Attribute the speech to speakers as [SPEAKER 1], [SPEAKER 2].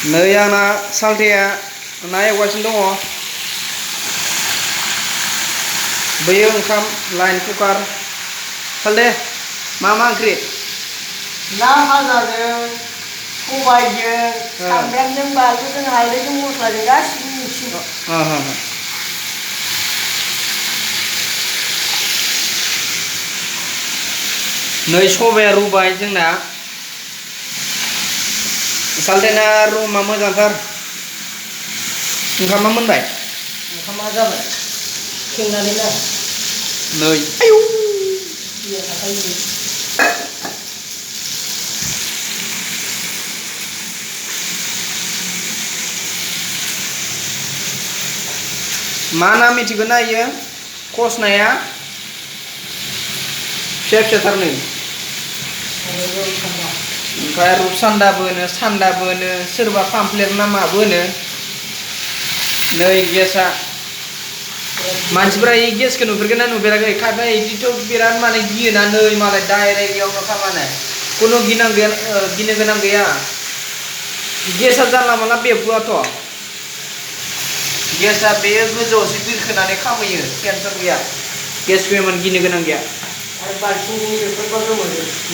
[SPEAKER 1] नै आंना सालथेया ना एवगासिनो दङ। बैयो ओंखाम लाइन कुकार सालथे मा ओंख्रि?
[SPEAKER 2] ना भाजाजों सबायजों सामब्रामजों बानलुजों हालदैजों मस्लाजों गासिबो मिक्सिं।
[SPEAKER 1] नै सबाया रुबाय जोंना सालथेना रुमा मोजांथार। ओंखामा मोनबाय?
[SPEAKER 2] ओंखामा जाबाय खेंनानै नाय।
[SPEAKER 1] नै आयौ
[SPEAKER 2] दैया थाखायो।
[SPEAKER 1] मा ना मिथिगौ ना इयो कस नाया फिसा फिसाथारनो ओमफ्राय रुपसान्दाबो होनो सान्दाबो होनो सोरबा पामप्लेट ना माबो होनो। नै गेसआ मानसिफ्रा इ गेसखौ नुफेरगोन ना नुफेराखै? खायफा इदिथ' बिराद माने गियोना नै मालाय डाइरेक्ट इयावनो खामानो खुनु गिनो गोनां गैया। गेसआ जानला मानला बेरफुआथ'। गेसआ बेयो गोजौआवसो बिरखोनानै खामहैयो टेनसन गैया। गेसखौ इमान गिनो गोनां गैया।
[SPEAKER 2] आरो बाल्थिंजों बेफोरबा गोमोरो।